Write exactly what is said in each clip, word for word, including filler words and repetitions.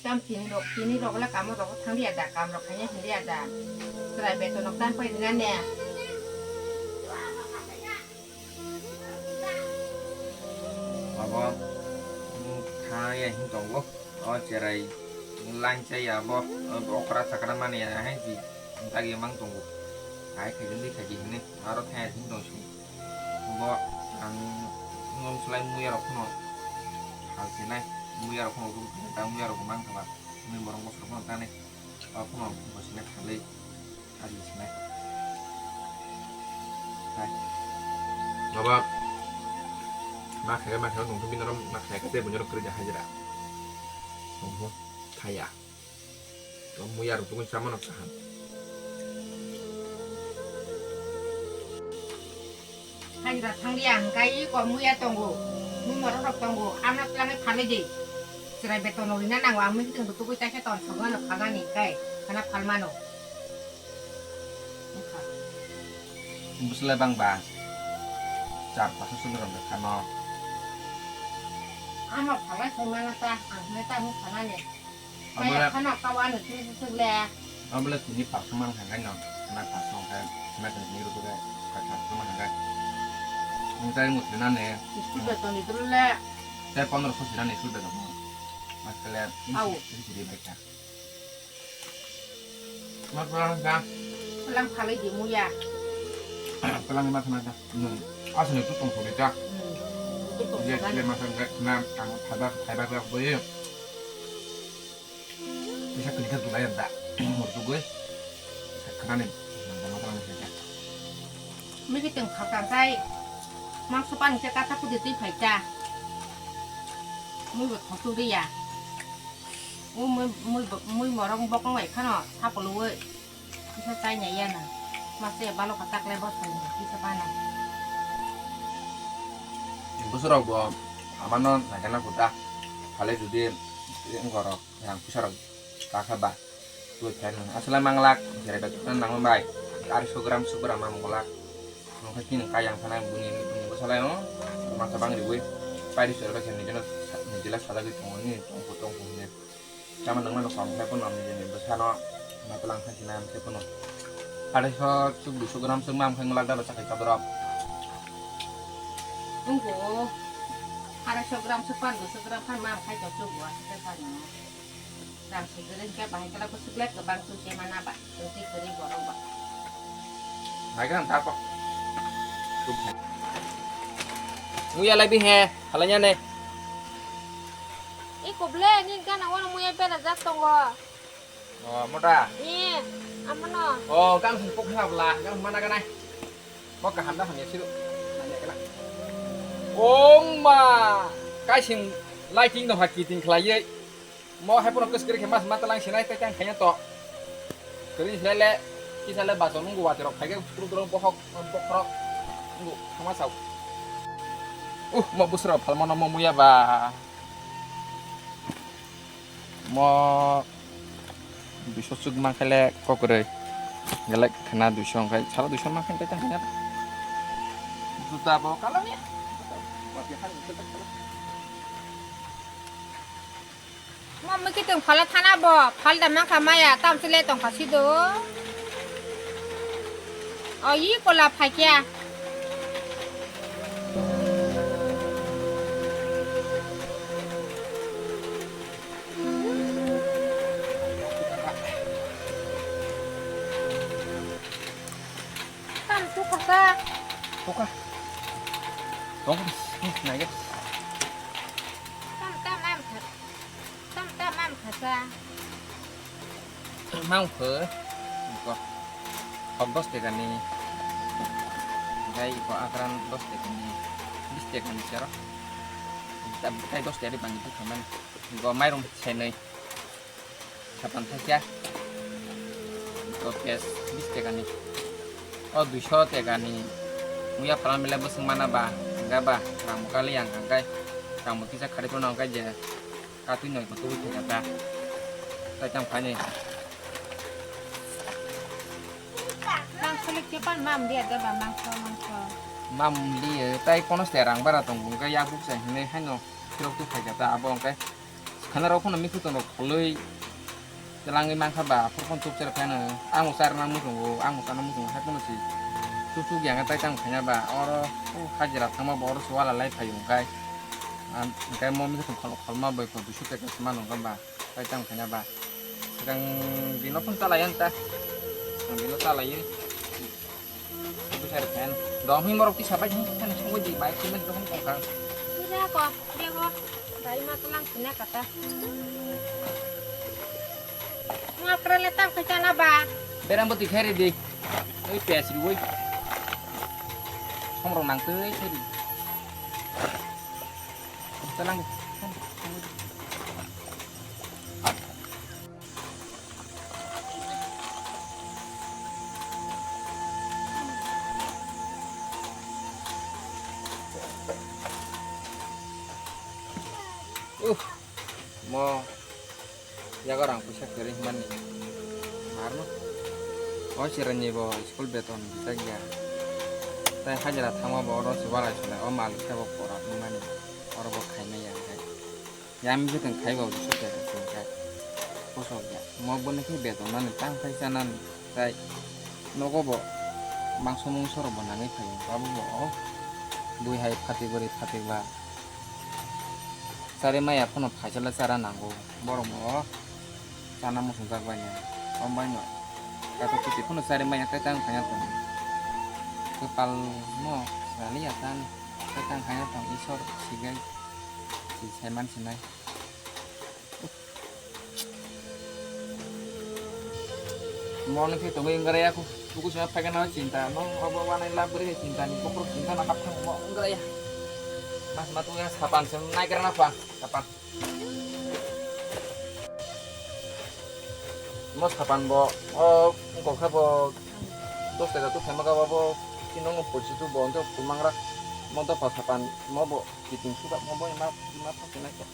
Tam tini rok, tini rok le kamo rok thang dia da, kam rok khaina hin dia da. Chwrai beton rok tam pai rina ne. Abo, mm, thang ya hin tongo. O cherai, lang chai abo, o okra chakra mani ya hai ji. Tagi mang tongo. Hai khaji ni khaji hini, aro thang ya hin tong si. Bo ang ngom slai muya rok no. Hal sinai, muya rok no rum, ta muya rok mang thang. Ni borong bosor rok no tani. Aku no bosina khalai. Adi sinai. Hai. Baba. Ma khaga ma khaga tongthu bini rom ma khaga kate bunyo rok kwrwi da hajira. Tongthu thaya. To muya rok tungwi chamano kaham. Hajira thanglia hwnkhe iko muya tongo, mui morok rok tongo, ano twlangwi phalwi di. Chwrai beton no rina nango, ang mui tongbo tubui taisa ton sogwano phalmani hwnkhe, khana phalmano. Wngkha. Bwswlai bangba char paso chwlwi rok khano. Ano phalai songmano ta, ang hwnwi ta hwnwi phalmani. Abole, khana kawa no twi suk le. Abole tini parsa mang thang kai no. Khana parsa mang kai. Khana tini rubu kai. Kai parsa mang thang kai. Ang tai mut na ne. School beton ni dulu le. Tai pondro so sina ne school beton. Mas kale. Au. Ini sih dia baca. Mas pulang ka. Pulang kali di muya. Pulang mas mas. Hmm. Asli itu tong sudah dah. Hmm. Itu tong sudah. Dia dia mas enggak kena kamu tabak tabak boleh. Bisa kerja dulu ya, Mbak. Menurut gue, sekarang nih, nggak masalah nih, ya. Mui kiting khakang kai, mangso pani khe katha kudi twi phai cha. Mui bo thok twi ya. O mui, mui, mui morok bokong bai khano, thapolo oi. Kisa chai nya ya na. Mase balo ka tak le bo thai ni, kisa bana. Bwswk rok bo amano naikhe na kuta. Phale judi, ngorok. Rang puisa rok kakha ba. Twi khlai mano. Aswlai manglak, jerai bai tongna nangma bai. Ari so gram, so gram ma manglak. Nokha kini kayang sana buni, buni bwsalai o. Masa bang riwi. Pairi sero khe nijeno, nijela sajagwi tongo ni, tongkho, tongkho hwnwi. Chama nangma no kom khlai pono nijeni bwsano. Matwlang khansina khe pono. Ari so chuk, dui so gram chuk ma khe manglak da bwsa khe kaborok. Wngkho. Ari so gram chuk pan, dui so gram pan ma khai to chuk wa khe pan no. Rang sujureng khe bahai kala kusuk le kwbang sui se mana ba, sui se kwrwi borok ba. Naigra ang tako. Muya lai bihe, halanya ne. I koble ni gana wano muya bela jak tongo. Oh, mota. Ni, amano. Oh, gang sing pok hla bla, gang mana ganai. Bo kaham da hamya siru. Nanya kena. Ong ma, kaising lighting no ha kiting khlaiye. Mo hai pono kwskwrwi khe mas matalang sinai tei tang khaiya to. Kwrwi sinai le, kisa le baso nungu watwi rok phai khe kru kru bohok bokhorok nungu thangma sao. Uh, mo bwswrok phalmano mo muya ba. Mo duiso chuk mankhaile kokroi. Gelek khna duiso wngkhai, sara duiso mankhaile tang khna. Juta bo kalamya. Mo mui kiting phala thana bo, phalda mankha maya, tamsile tongkha sido. O, yi kola phaikya. Tam tu kasa. Buka. Tong, nai. Tam, tam, am khat. Tam tam am khasa. Mang pho. Ko. Hok dos tekani. Gai ko akran dos tekani. Bis tekani sero. Tam kai dos tekani bangni tu khaman. Go mairum senai. Sapan thakia. Go pes bis tekani. O duiso tekani. Muya phalam bile bwswng mana ba. Ga ba. Rang bukali yang kangkai. Rang bukisa khari kono kangkai je. Katwi noi ko tubui thai kata. Tai tang phai ni. Mangso le kepan mam dia da ba mangso, mangso. Mam li tai kono se rang bara tong bung ka yak buk sai hine haino. Kirok tu thai kata abo hwnkhe. Khana rok phano mikhutung rok kholoi twlangwi mankha ba, aphuru phano chukchera phano ang bo charna muchungo, ang bo charna muchungo, hai phano si chuchuk yang tai tang khaina ba, oro o hajira thangma bo oro se wala lai phaio hwnkhe, ang hwnkhe mo mikhutung khol-, kholma bai pho duisu taka se mano hwnkhe ba, tai tang khaina ba, swkang dino phano chalai ang ta, ang dino chalaiwi. Bwsai rok khe dom hwnwi morok tisa bai thang thang thangwi di bai phunukjak wng tong kha. Pura kok bego bai ma tlang sina kata. Mo akra le tam khe chala ba. Berang bwtwi khe ridi. Oi pes riwi. Somrok nang twi khe ridi. Talang. Uh, mo yago rang puisa kwrwi hwnmani. Marno. O chwraini bo school beton rijak ya. Tai hajira thangma bo oro se walai sulai o malik sabo pora hwnmani. Oro bo khaimaya hwnkhe. Yami khe tong khaiba bo sukha se khai. Kosok ya. Mo boni khe beton nani tang khai chanani tai nogo bo mangso mungso rok bo nangwi phaio. Abo bo o bui hai phatik bwrwi phatik ba. Chari maya phano phaisala chara nango. Borok mo o chana muchungjak bai no. Om bai no. Kato kuti phano chari maya tai tang khanya tong. Kwpal mo saliya tani. Tai tang khanya tong Isor sigai. Si saiman sinai. Moni khe tongwi wngkha ya, buku sima phaikhe no chinta, no obo wanai lab gori khe chinta ni, bokhorok chinta no hapthang mo wngkha ya. Mas ma tongya sapan se naigra na pha, sapan. Mo sapan bo, o wngkha bo, dos taka tu phaima gaba bo, chino ngo pochi tu bo, wngkha kumangra, mo dopha sapan, mo bo, kiting suda, mo bo, ma, ma phaikhe nai khe.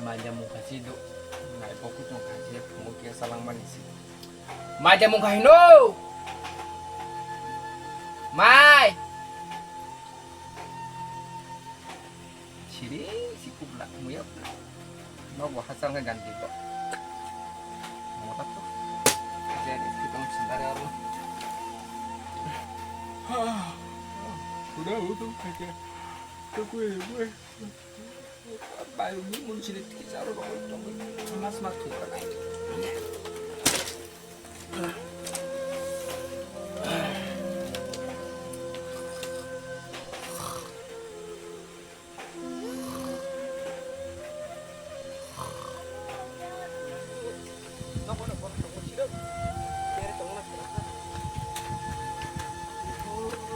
Maida mungkha si do, nai bo kutung kha se, phungo khe salangmani si. Maida mungkha hino! Mai! Siri, si kubla, muya kubla. Nok bo hachal khe ganti bo. Mota to. Jadi, si tong sendari aro. Udah, udah, aja. Tunggu ya, gue. Baru ni mun sini kita aro rokok tong. Mas, mas, tuh, kan.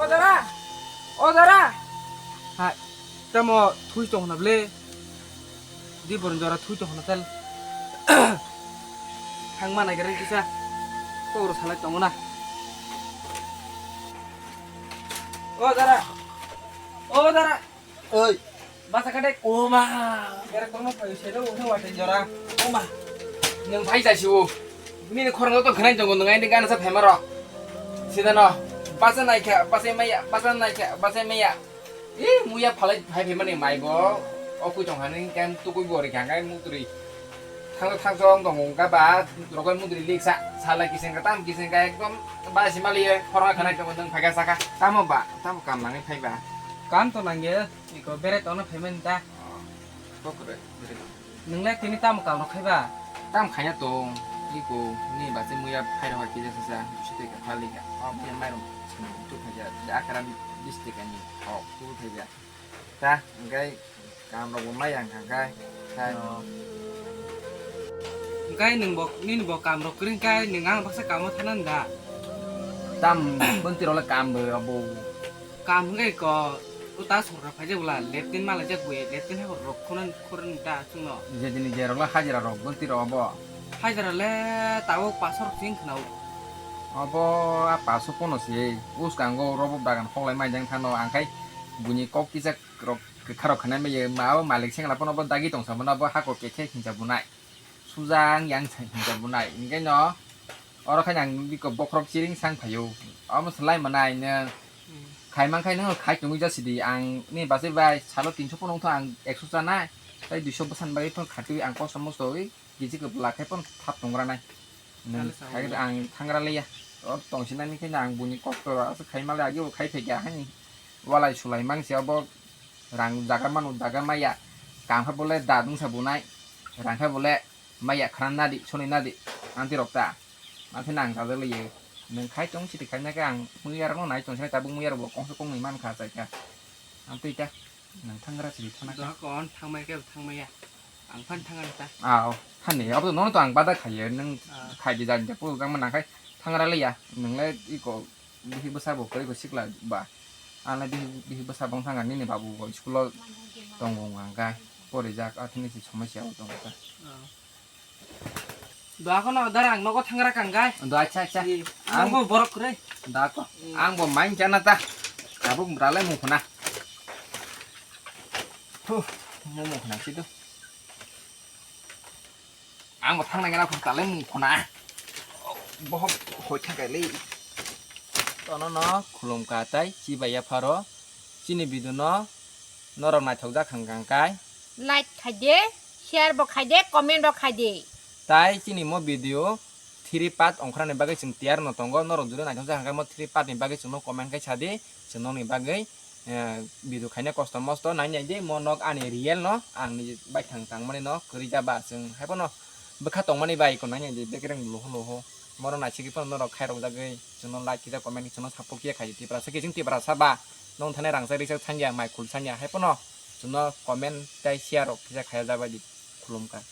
O dara! O dara! Hai, tamo thui tong hwnna ble? Di borok jora thui tong hwnna tel. Thang ma nai gari kisa. Kok ro salai tongo na. O dara! O dara! Oi. Basa kade. O ma. Era kono payo selo uno wate jora. O ma. Nang phai jasi o. Nini khorang to khnai jongo nang aini gana sa phema ro. Sida no. Basa nai kha, basa maya, basa nai kha, basa maya. Ih, muya phalai phai phema ni mai bo. O kui tong hani kan tu kui bori kha kai mutri. Thang thang jong tong ka ba, rokoi mutri lik sa, sala kiseng ka tam kiseng ka ekdom ba simali khorang khnai jongo nang phai ka saka. Tamo ba, tamo kam nangi phai ba. Kam to nangya. Iko bere tongna phaimani ta? Oh, kokre, bere. Nwngle tini tamo kam rok khaiba? Tam khaiya tong, iko ni base muya phairok hai kisa sasa, duiso tei ka phali ka. Oh, muya mairum sini tu khaja, ja akara bis tei ka ni. Oh, tu khaja. Ta, engkai kam rok bo mai ang kha kai. Kai. Oh. Engkai nwng bo, nini bo kam rok kring kai, nwng ang baksa kamo thanan da? Tam, bonti rok le kam bo, abo. Kam hwnkhe ko, Ta sorkar phaijak bwla, latrine malaijak bui, latrine hai rok khorang khorang ta chwngno. Je dini je rok la hajira rok gonti rok obo. Hajira le tabuk paso rok sing khna o. Obo a paso pono se, uskango robo bagan hoklai mai jang thano, ang khai buini kok kisa rok kwkha rok khnai maya, ma o malik sengla pono bo dagi tong sa mano, bo hako kekhe hinsa bunai. Sujang yang hinsa bunai. Hingke no, oro khai ang biko bokhorok chiring sang phaio. Omo se lai manai nang. Hmm. Khai man khai nang khai tongwi jasi di. Ang ni basi bai salo tinso pono wngtho ang ekso chanai. Tai duiso bwsan bai phano khatwi ang kosto mosto wi kisi kwbla khai phano thap tongra nai. Nang Chale sao. Khai ang thangra liya. O tongsinani khai ang buni kosto ro aswk khai male agi o khai phekya hani. Walai sulai mang se obo rang jaga manu jaga maya. Kam kha bole da dungsa bunai. Rang kha bole maya khana nadi, soni nadi, anti rok ta. Anti nang ta jale ye. Nang khai tong siti khai na khe ang muya rok no nai tong sinai tabuk muya rok bo kongsa kongni man kha chai kha. Anti ta nang thangra siti thana kha. Doha kon thangmai khe thangmai ya. Ang phan thangan ta. Ah, oh, thani. Abo no to ang bada khai ye. Nang Ah. Khai di jan de pu gang man khai thangra le ya. Nang le iko bihi bwsa bo koi ko sikla ba. Ang le bihi, bihi bwsa bong thanga nini babu bo school o tongo ang kha. Porijak athini si somosya o tongo kha. Ah. Doa kono dar ang nogo thangra kangkai. Do acha acha. Ang Ang bo borok kre. Da ko. Hmm. Ang bo main chana ta. Tabuk rale mukhuna. Huh, mo mukhuna sido. Ang bo thangna gana khum tale mukhuna. Bohok hoi thangkai le. Tono no khulum ka tai chibai ya pharo. Chini video no norok naithok jak hang kangkai. Like khai de, share bo khai de, comment bo khai de. Tai chini mo video three part ongkhrani bagwi chwng tiyar no tongo. Norok jodi naithok jak hang khe mo three part ni bagwi chwngno comment khai sa di. Chwng nokni bagwi, eh, video khaina kosto mosto nai nai di. Mo nok ani real no ang ni baithang tangmani no kwrwi ja ba chwng hai phano bwkha tongmani bai ko nai nai di bekereng luho luho. Moro naisiki phano norok khairok jagwi chwngno like kisa comment chwngno support kisa khai di. Tiprasa kiching Tiprasa ba. Nong thani rangchak rikchak thangya, mai khul thangya, hai phano chwngno comment tei share rok kisa khaya jabai di. Khulumkha.